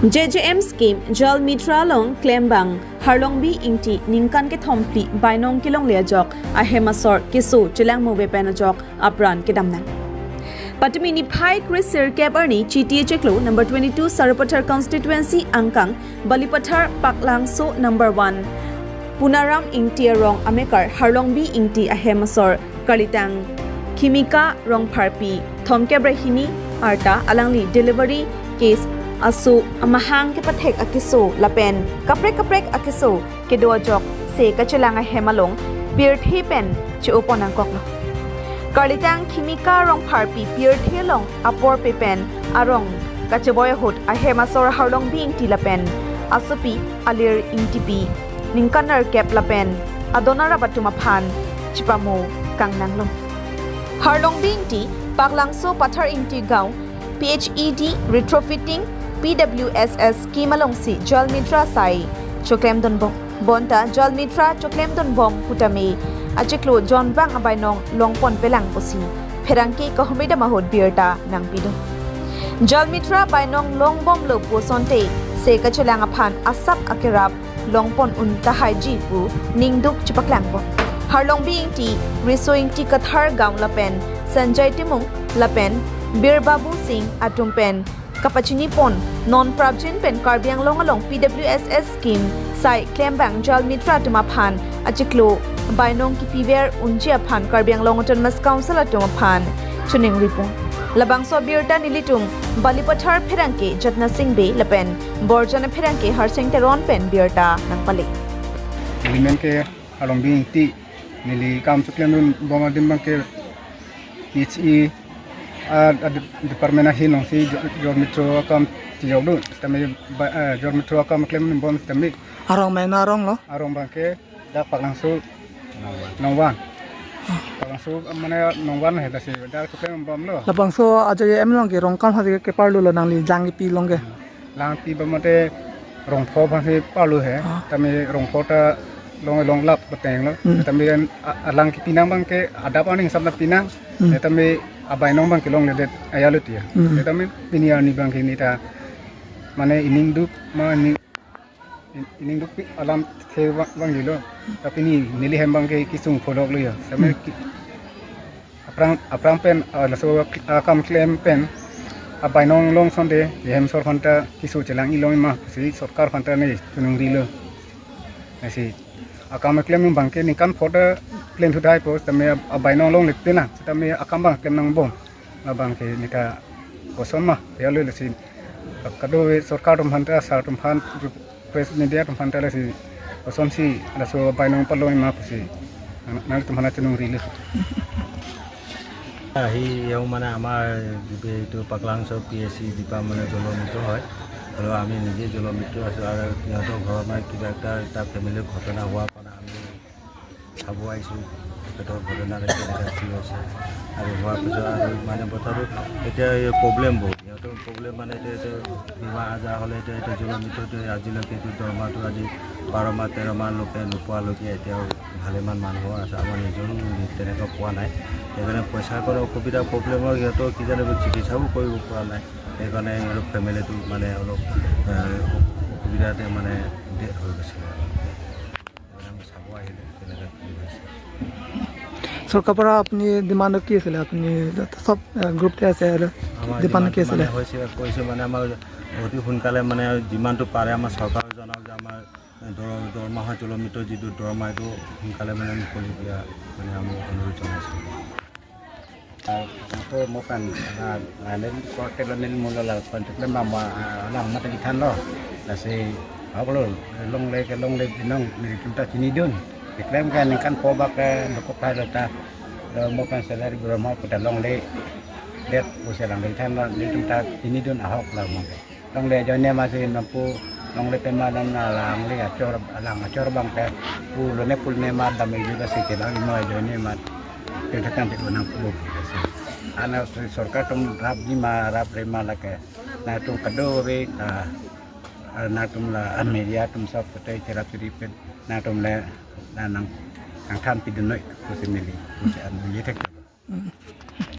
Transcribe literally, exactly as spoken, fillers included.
J J M scheme Jal Mitra along klembang Harlongbi Ingti ningkan kethom phli bainong kelongle ajok ahem asor keso chelangmuve pen ajok apran kedamnang. Patumi niphai kre sirkep arni Chiti achiklo number twenty-two Sarupathar constituency angkang Balipathar Paklangso number one Punaram Ingti arong amekar Harlongbi Ingti ahem asor karlitang Khimika Rongpharpi thomkep ra hini arta alangli delivery case aso amahang kepathek akeso lapen kaprek kaprek akeso kedo ajok se kachelang ahem along pirthe pen che-opon nangkoklo. Karlitang Khimika Rongpharpi pirthe along apor pe pen arong kacheboi ahut ahem asor Harlongbi Ingti lapen asopi alir Ingtipi ningkan nerkep lapen adon arap atum aphan chepamo kangnanglo. Harlongbi Ingti Paklangso Pathar Ingti Gaon P H E D retrofitting P W S S scheme alongsi Jal Mitra asai choklemdunbom. Bonta Jal Mitra choklemdunbom putame achiklo jonbang abainong longponpelang pusi pherangke kahumri dam ahut birta nangpidun. Jal Mitra bainong longbomlo pu asonte se kachelang aphan asap akerap longpon un tahaiji pu ningduk chepaklangbom. Harlongbi Ingti, Riso Ingti Kathar Gaon lapen Sanjay Timung lapen Birbabu Singh atum pen kapachinipon non prapjin pen Karbi Anglong along P W S S scheme asai klembang Jal Mitra atum aphan achiklo bainong kipiver unji aphan Karbi Anglong Autonomous Council atum aphan chiningripon. Labangso abirta nelitum Balipathar pherangke Jatna Singh Bey lapen Borjan apherangke Harsing Teron pen birta nangpale. Neli men ke Harlongbi Ingti, neli kam choklemdunbom adim abang ke P H E a, a de-, department ahin alongsi jo-, Jal Mitra akam tijokdun, sitame ba, eh, Jal Mitra akam klemdunbom sitame. Arong mena arong lo? Arong abang ke dak Paklangso nong wan. Paklangso mane nong wan he, lasi dak choklemdunbomlo. Labangso ajo ye em along ke rong kam hasi keparlo lo nangli lang kipi along ke? Lang kipi ba mate rong pho aphansi parlo he. Ah. Tame rong pho ta long longlap peteng lo. Hmm. Tame a-, alang kipi nang abang ke adap aning samna pinang. Hmm. Tame abainong abang ke longledet ajat lo tiya. Hmm. Tame pini arni abang ke neta mane ining duk ma ni in-, ining dukpik alamthe vang, vangjilo. Tapi ni neli hem abang ke kesung pholoklo ya. Tame Hmm. ki-, aphrang, aphrang pen, ah, laso, ah, akam klem pen abainong long asonte, hem asor aphanta keso chelang-i longji ma pusi sorkar aphanta ne chiningrilo. Lasi akam klem abang ke ningkan pho ta klem thu dai po, sitame abainong longledet na, sitame akam abang klem nangbom. Labang ke neta koson ma, ya lo lasi. Kadokave sorkar atum aphanta, sar atum aphan, press media atum aphanta lasi kosonsi laso abainong palongji ma pusi nang, nangtum aphanta chiningrilo. আহি এওঁ মানে আমাৰ যিটো পাকলাংচৰ P H C ডিপাৰ্টমেণ্টৰ জলমিত্ৰ হয়, আৰু আমি নিজে জলমিত্ৰ আছোঁ। আৰু সিহঁতৰ ঘৰত মানে কিবা এটা, এটা ফেমিলিৰ ঘটনা হোৱাৰ পৰা আমি চাব আহিছোঁ, তেখেতৰ ঘটনাৰে কেনেকৈ কি হৈছে। আৰু হোৱাৰ পিছত আৰু মানে বতৰো এতিয়া এই প্ৰব্লেম বহুত, সিহঁতৰ প্ৰব্লেম মানে এতিয়া, এতিয়া বেমাৰ আজাৰ হ'লে এতিয়া, এতিয়া জলমিত্ৰটো আজিলৈকে এইটো দৰমহাটো আজি বাৰ মাহ, তেৰ মাহলৈকে নোপোৱালৈকে এতিয়াও ভালেমান মানুহৰ আছে, আমাৰ নিজৰো তেনেকুৱা পোৱা নাই। সেইকাৰণে পইচাৰ পৰা অসুবিধা, প্ৰব্লেমৰ সিহঁতৰ কি জানে চিকিৎসাও কৰিব পৰা নাই। সেইকাৰণে অলপ ফেমিলিটো মানে অলপ, এ, অসুবিধাতে মানে দে-, হৈ গৈছে। সেইকাৰণে আমি চাব আহিলোঁ কেনেকৈ কি হৈছে। চৰকাৰৰ পৰা আপুনি ডিমাণ্ড কি আছিলে? আপুনি চব, এ, গ্ৰুপতে আছে আৰু আমাৰ ডিমাণ্ড কি ডিমাণ্ডটো আছিলে? মানে হৈছে, কৈছে মানে আমাৰ অতি সোনকালে মানে যিমানটো পাৰে আমাৰ চৰকাৰক জনাওক যে আমাৰ দৰ-, দৰমহা, জলমিত্ৰৰ যিটো দৰমহা, এইটো সোনকালে মানে মুকলি দিয়া মানে আমি অনুৰোধ জনাইছোঁ। Ato mokan, ah, ah, neli korte lo neli mulo la pantuk lema ma, ah, lang mata kithan lo. Lasi, ahok lo, longle ke longle binong nelitum ta chinidun. Keklem ke ningkan pho bak ke dokok thai lo ta. Lo mokan salary berapa puta longledet, usia lang kithan lo, nelitum ta chinidun ahok lo mangke. Longle ajoine ma si nampu, longle tema dan alang le achor, alang achor abang te pu lone pul ne ma dam iju ka si ke lang imo ajoine ma. Te thakang te unang pu. Ana sorkar atum rapji ma, rapre ma lake. Nangtum kadokave, ah, nangtum la, ah, media atum sab kote cherap cheri pen nangtum le nang, nangthan pidun noi pusi neli pusi an ye thek. Hmm.